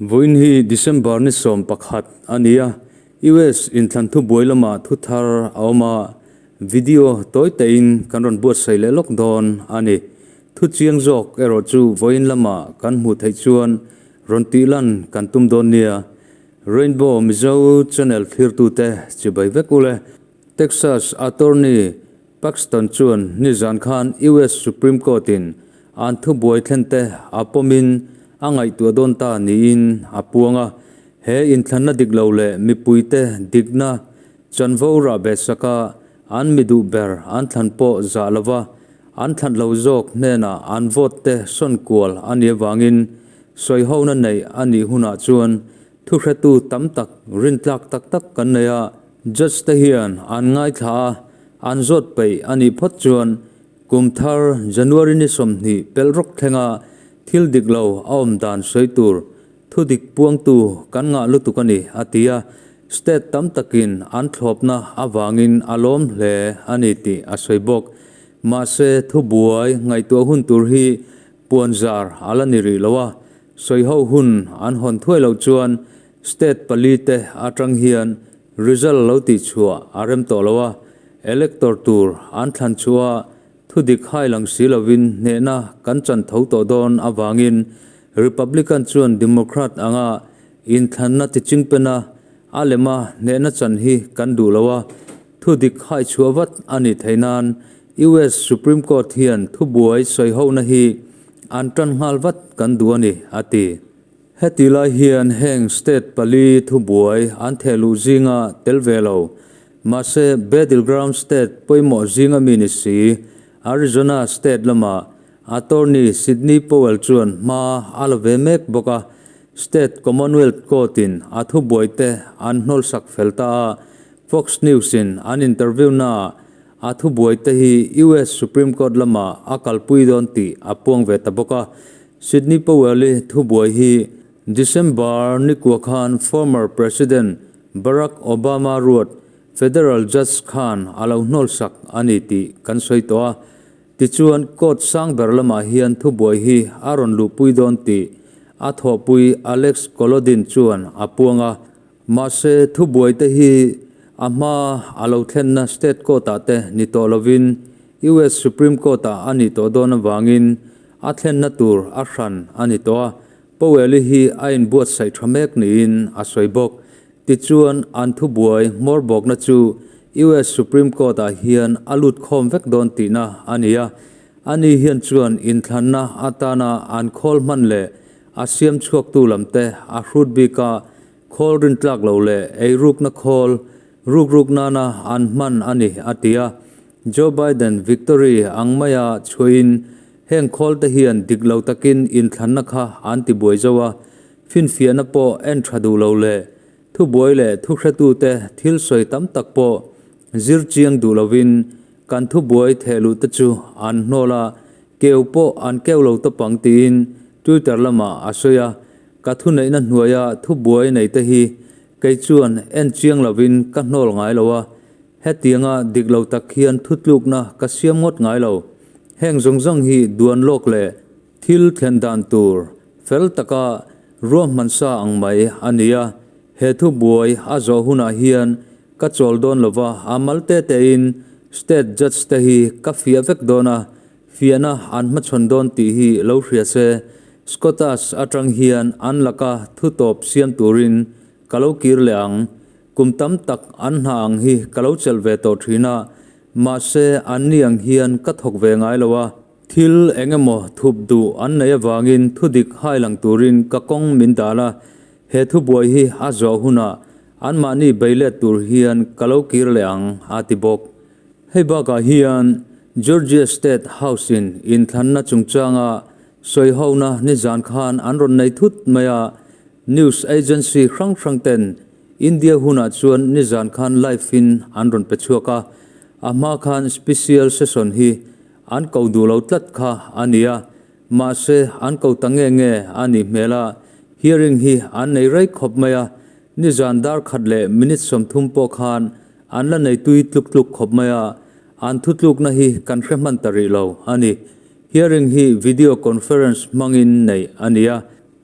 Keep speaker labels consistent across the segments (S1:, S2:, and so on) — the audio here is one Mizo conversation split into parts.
S1: Vawiin hi December ni 11 a ni a, US inthlan thubuai lamah thu thar a awm a, video tawi tein kan rawn buatsaih leh lawk dawn a ni. Thu chiang zawk erawh chu vawiin lamah kan hmuh theih chuan rawn tih lan kan tum dawn nia. Rainbow Mizo channel thlirtute chibai vek ule. Texas attorney Paxton chuan nizan khan US Supreme Court-in an thubuai thlente a pawmin a ngaihtuah dawn ta niin a puang a. He inthlanna dik lo leh mipuite dikna chanvo rah bet saka an mi duh ber an thlan pawh zah lova an thlan lo zawk hnenah an vote te sawn kual a nih avangin sawihona neih a nih hunah chuan thuhretu tam tak rintlak tak tak kan nei a. Judge te hian an ngaithla a, an zawt peih a nih phawt chuan kum thar January ni 20 pelh rawk thlenga thil dik lo a awm dan sawi tur thu dik puangtu kan ngah lutuk a ni, a ti a. State tam takin an thlawpna avangin a lawm hle a ni tih a sawi bawk. Mahse, thubuai ngaihtuah hun tur hi puanzar a la ni rih lo a, sawiho hun an hawn thuai loh chuan State pali te atang hian result lo tih chhuah a rem tawh lo a, elector tur an thlan chhuah a, thudik hai lang si lovin hnehna kan chan tho tawh dawn avangin Republican chuan Democrat anga inthlanna tichingpen a, a lema hnehna chan hi kan duh lo a, thudik hai chhuah vat a nih theih nan US Supreme Court hian thubuai sawihona hi an tan nghal vat kan duh a ni, a ti. Heti lai hian heng state pali thubuai an thehluh zinga tel ve lo. Mahse, battleground state pawimawh zinga mi ni si, Arizona state lama attorney Sidney Powell chuan hma a la ve mek bawk a, state Commonwealth Court-in a thubuaite an hnawlsak fel ta a, Fox News-in an interview-naah a thubuaite hi US Supreme Court lamah a kalpui dawn tih a puang ve ta bawk a. Sidney Powell-i thubuai hi December ni kua khan former President Barack Obama ruat federal judge khan a lo hnawlsak a ni tih kan sawi tawh a. Tichuan, court sang ber lamah hian thubuai hi a rawn luhpui dawn tih a thawhpui Alex Kolodin chuan a puang a. Mahse, thubuaite hi a hma a lo thlenna state court-ah te ni tawh lovin US Supreme Court-ah a nih tawh dawn avangin a thlenna tur a hran a ni tawh a, Powell-i hi a inbuatsaih tha mek niin a sawi bawk. Tichuan, an thubuai hmawr bawkna chu US Supreme Court-ah hian a lut khawm vek dawn tihna a ni a, ani hian chuan inthlanna atana an khawl hman leh a siam chhuaktu lamte a hrut bik a, Khawl rintlak lo leh eirukna khawl rukruk nana an hman a ni, a ti a. Joe Biden victory ang maia chhuahin heng khawlte hian dik lo takin inthlanna kha an ti buai zo a, finfiahna pawh en tha duh lo leh thubuai leh thuhretute thil sawi tam tak pawh zir chiang duh lovin kan thubuai thehluh te chu an hnawl a, keu pawh an keu lo tawp ang tiin Twitter lamah a sawi a. Ka thuneihna hnuaia thubuai neite hi kei chuan en chiang lovin ka hnawl ngai lo a, hetianga dik lo tak hian thutlukna ka siam ngawt ngai lo. Heng zawng zawng hi duan lawk leh thil thlen dan tur fel taka ruahman sa ang mai a ni a, he thubuai a zawh hunah hian ka chawl dawn lova, a mal te tein state judge te hi ka fiah vek dawn a, Fiahna an hmachhawn dawn tih hi lo hria se, Scotus atang hian an laka thu tawp siam turin ka lo kir leh ang. Kum tam tak an hna ang hi ka lo chelh ve tawh thin a, mahse an ni ang hian ka thawk ve ngai lo a. Thil eng emaw thup duh an neih avangin thu dik hai lang turin ka kawng min dal a, he thubuai hi a zawh hunah anmahni bei let tur hian ka lo kir leh ang, a ti bawk. Hei bakah hian Georgia State House-in inthlanna chungchanga sawihona nizan khan an rawn nei thut mai a, news agency hrang hrang ten India hunah chuan nizan khan live-in an rawn pe chhuak a, a hma khan special session hi an ko duh lo tlat kha a ni a, mahse an ko ta nge nge a nih hmel a, hearing hi an nei rei khawp mai a, nizan dar khat leh minute 30 pawh khan An la nei tui tluk tluk khawp mai a, an thutlukna hi kan hre hman ta rih lo a ni. Hearing hi video conference hmangin neih a ni a.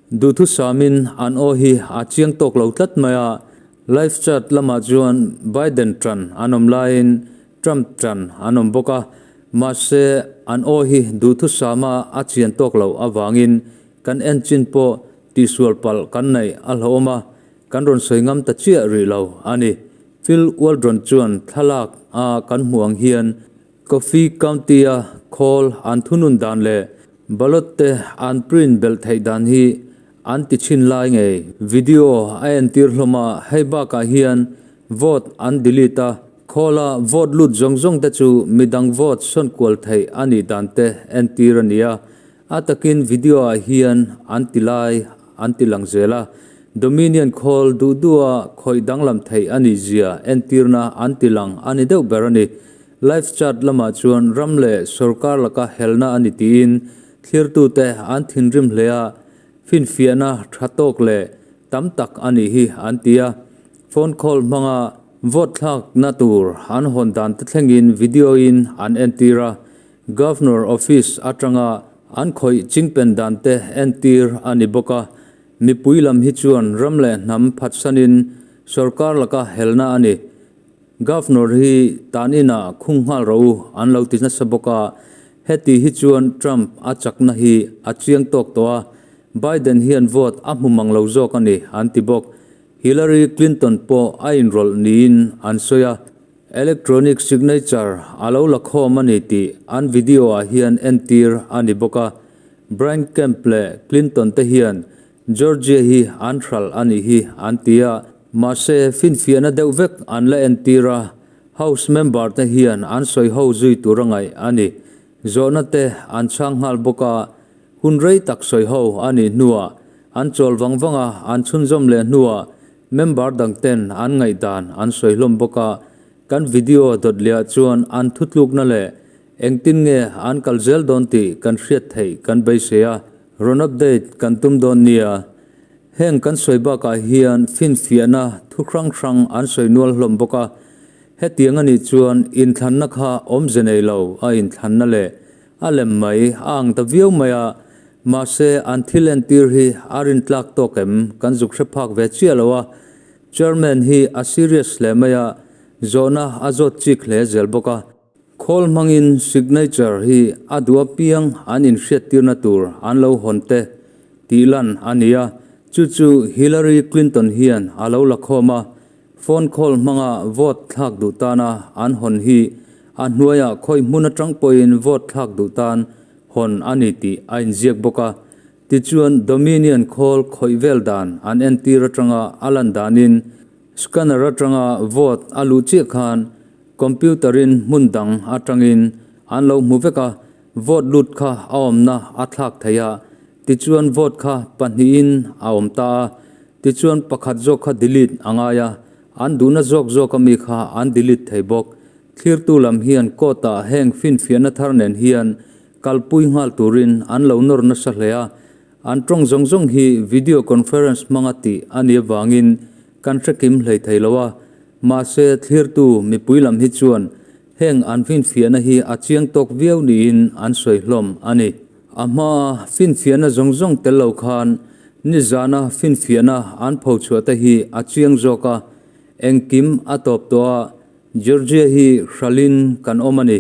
S1: Duhthusamin an aw hi a chiang tawk lo tlat mai a, live chat lamah chuan Biden tan an awm laiin Trump tan an awm bawk a, mahse an aw hi duhthusama a chian tawk loh avangin kan en chin pawh tihsual palh kan neih a hlauhawm a, kan rawn sawi ngam ta chiah rih lo a ni. Phil Waldron chuan thlalak a kan hmuh ang hian Coffee County-a khawl an thunun dan leh ballot te an print belh theih dan hi an ti chhin lai ngei. Video a entir hlawm a, hei bakah hian vote an delete a, khawla vote lut zawng zawng te chu midang vote sawn kual theih a nih dan te entir a ni a. A takin video ah hian an ti lai an ti lang zel a, Dominion khawl duh duha khawih danglam theih a nih zia entirna an ti lang a ni deuh ber a ni. Live chat lamah chuan ram leh sorkar laka helna a ni tiin thlirtute an thinrim hle a, finfiahna tha tawk leh tam tak a nih hi an ti a. Phone call hmanga vote thlakna tur an hawn dan te thlengin video in an entir a, Governor office atanga an khawih chingpen dan te entir a ni bawk a, mipui lam hi chuan ram leh hnam phatsanin sorkar laka helna a ni. Governor hi tan inah khung nghal rawh u an lo ti nasa bawk a, heti hi chuan Trump a chakna hi a chiang tawk tawh a, Biden hian vote a hmu mang lo zawk a ni an ti bawk. Hillary Clinton pawh a inrawlh niin an sawi a. Electronic signature a lo la khawm a ni tih an video ah hian entir a ni bawk a. Brian Kemp leh Clinton te hian Georgia hi an hralh a nih hi an ti a, mahse finfiahna deuh vek an la entir a, House member te hian an sawi ho zui tur a ngaih a ni. Zawhna te an chhang nghal bawk a, hun rei tak sawi ho a nih hnuah an chawl vang vang a, an chhunzawm leh hnuah Member dang ten an ngaihdan an sawi hlawm bawk a, kan video dawt leh ah chuan an thutlukna leh engtin nge an kal zel dawn tih kan hriat theih kan beisei a, rawn update kan tum dawn nia. Heng kan sawi bakah hian finfiahna thu hrang hrang an sawi nual hlawm bawk a, hetiang a nih chuan inthlanna kha awmze nei lo a inthlanna leh a lem mai a ang ta viau mai a, Mahse, an thil entir hi a rintlak tawk em? Kan zuk hre phak ve chiah lo a. Chairman hi a serious hle mai a, zawhna a zawt chik hle zel bawk a. Khawl hmangin signature hi a duh apiang an inhriattirna tur an lo hawn te tih lan a ni a, chu chu Hillary Clinton hian a lo la khawm a. Phone call hmanga vote thlak duh tana an hawn hi a hnuaiah khawi hmun atang pawhin vote thlak duh tan hawn a ni tih a inziak bawk a. Tichuan Dominion khawl khawih vel dan an entir atanga a lan danin scanner atanga vote a luh chiah khan computer in hmun dang atangin an lo hmu vek a, vote lut kha a awmna a thlak thei a, tichuan vote kha pahnihin a awm ta a. Tichuan pakhat zawk kha delete a ngai a, an duhna zawk zawk ami kha an delete thei bawk. Thlirtu lam hian court ah heng finfiahna thar nen hian kalpui nghal turin an lo nawr nasa hle a, an tawng zawng zawng hi video conference hmanga tih a nih avangin kan hrekim hlei thei lo a, mahse thlirtu mipui lam hi chuan heng an finfiahna hi a chiang tawk viau niin an sawi hlawm a ni. A hmaa finfiahna zawng zawng tel lo khan nizana finfiahna an phochhuah te hi a chiang zawk a, engkim a tawp tawh a, Georgia hi hralhin kan awm a ni.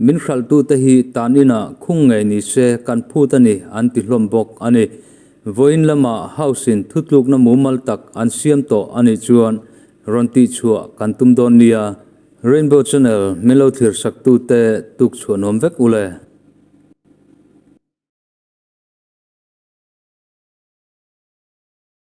S1: Min hralhtute hi tan inah khung ngei ni se kan phut a ni an ti hlawm bawk a ni. Vawiin lamah House in thutlukna mumal tak an siam tawh a nih chuan rawn tihchhuah kan tum dawn nia. Rainbow Channel min lo thlir saktute tuk chhuah nuam vek ule.